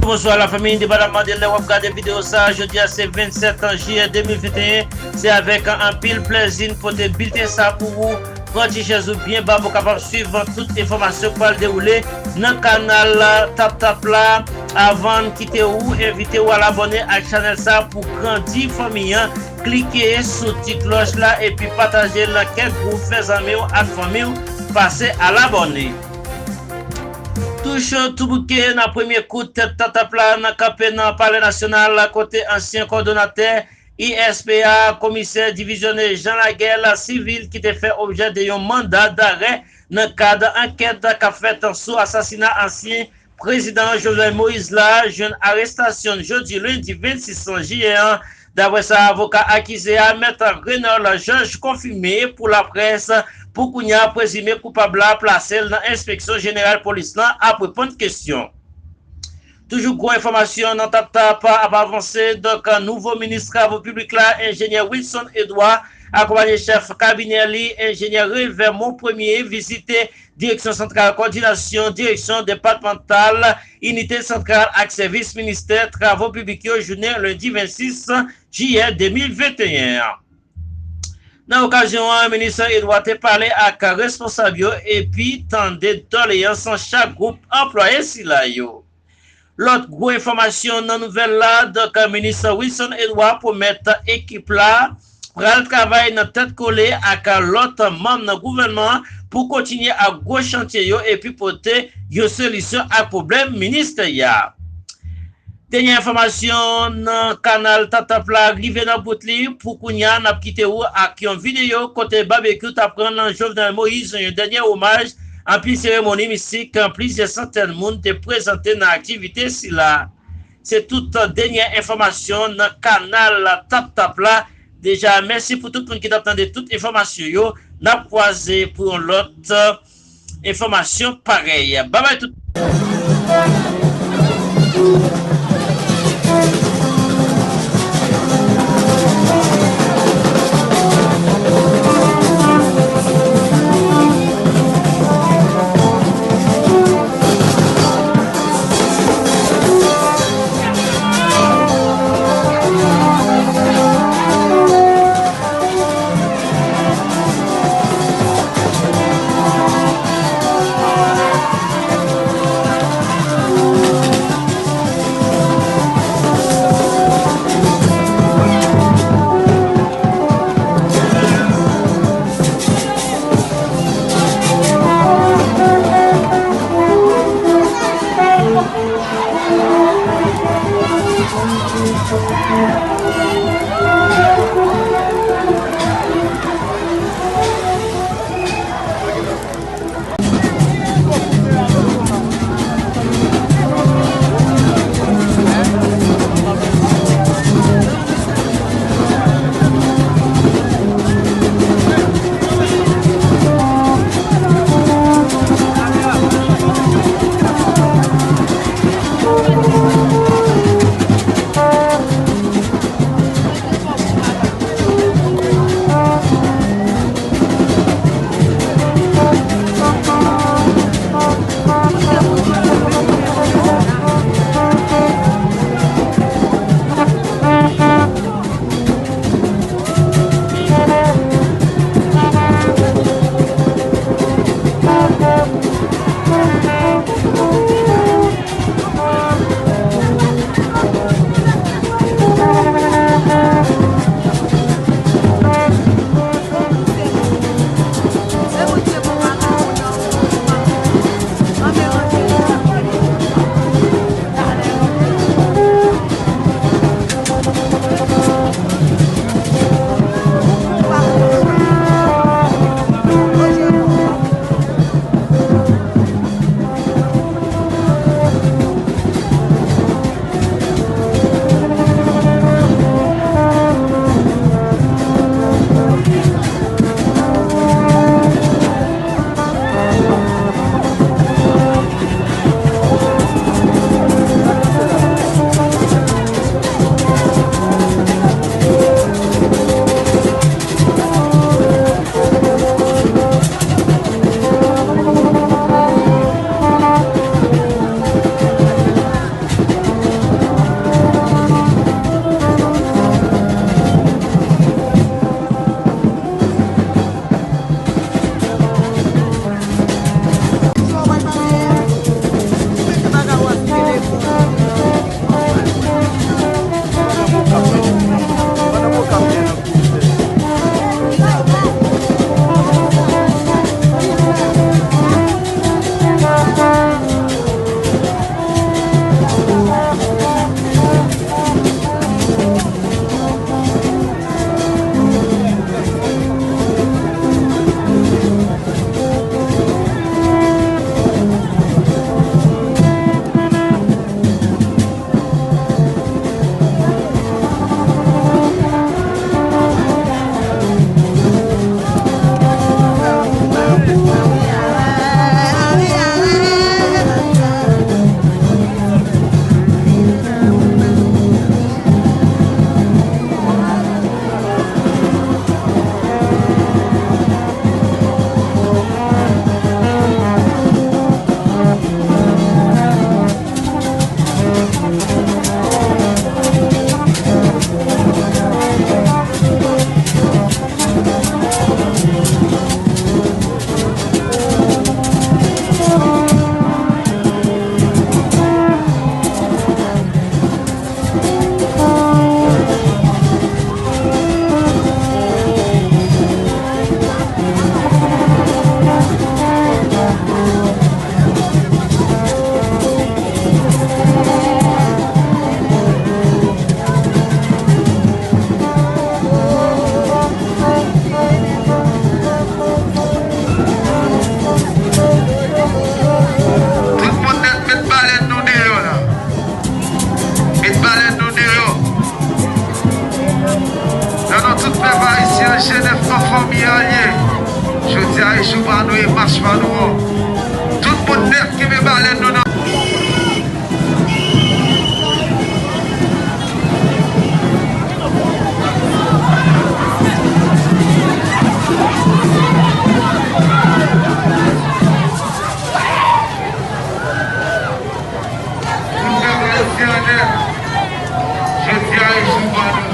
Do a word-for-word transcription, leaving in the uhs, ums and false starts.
Bonswa lafanmi, depandaman de lè w ap gade videyo sa a, jodi a se vennsèt jiyè de mil venteyen. Se avèk anpil plèzi n pote bilten sa pou ou. Pran ti chèz ou byen ba pou w kapab swiv tout enfòmasyon k pral dewoule nan kanal Tap Tap la. Avan n kite ou, envite w al abòne ak chanèl sa pou grandi fanmi an. Klike sou ti klòch la epi pataje l nan kèk gwoup, fè zanmi w ak fanmi w pase al abòne. Touch tou bouke nan premye kout tèt Tap Tap la nan kanpe nan Palè Nasyonal, kote ansyen kòdonatè I S P a, komisè divizyonè Jean Laguerre, sivil ki te fè objè de yon manda darè nan kad ankèt k ap fèt sou asasina ansyen prezidan Jovenel Moïse la, jwenn arestasyon n jodi lendi vennsis jiyè an. Daprè sa avoka akize a, mèt Renald Georges, konfime pou laprès, pou kounye a prezime koupab la plase l nan enspeksyon jeneral polis lan ap reponn kesyon. Toujou gwo enfòmasyon nan Tap Tap ap avanse. Donk, nouvo minis travo piblik la, enjenyè Wilson Edouard, akonpanye chèf kabinè li, enjenyè Revè Mon Premye, vizite Direksyon Santral Kòdinasyon, Direksyon Depatmantal, Inite Santral ak Sèvis Ministè Travo Piblik yo jounen lendi vennsis jiyè de mil venteyen an. Nan okazyon an, minis Edouard te pale ak responsab yo epi tande doleyans chak gwoup anplwaye sila yo. Lòt gwo enfòmasyon nan nouvèl la, donk, minis Wilson Edouard pwomèt ekip la pral travay nan tèt kole ak lòt manm nan gouvènman an pou kontinye ak gwo chantye yo epi pote yon solisyon ak pwoblèm ministè a. Dènye enfòmasyon nan kanal Tap Tap la rive nan bout li pou kounye a. N ap kite ou ak yon videyo kote Babekyou t ap rann Jovenel Moïse yon dènye omaj. Anpil seremoni mistik, plizyè santèn moun te prezante nan aktivite sila. Se tout dènye enfòmasyon nan kanal Tap Tap la. Deja, mèsi pou tout moun ki t ap tande tout enfòmasyon yo. N ap kwaze pou yon lòt enfòmasyon parèy. Babay tout. Tout moun nèt, met balèn nou deyò la. Met balèn nou deyò. Nan non tout pèp ayisyen an, G nèf an fanmi an l ye. Jodi a e jou pa nou, e mach pa nou an. Tout moun nèt, kenbe balèn nou nan. Tout pèp ayisyen an nèt. Jodi a e jou pa nou.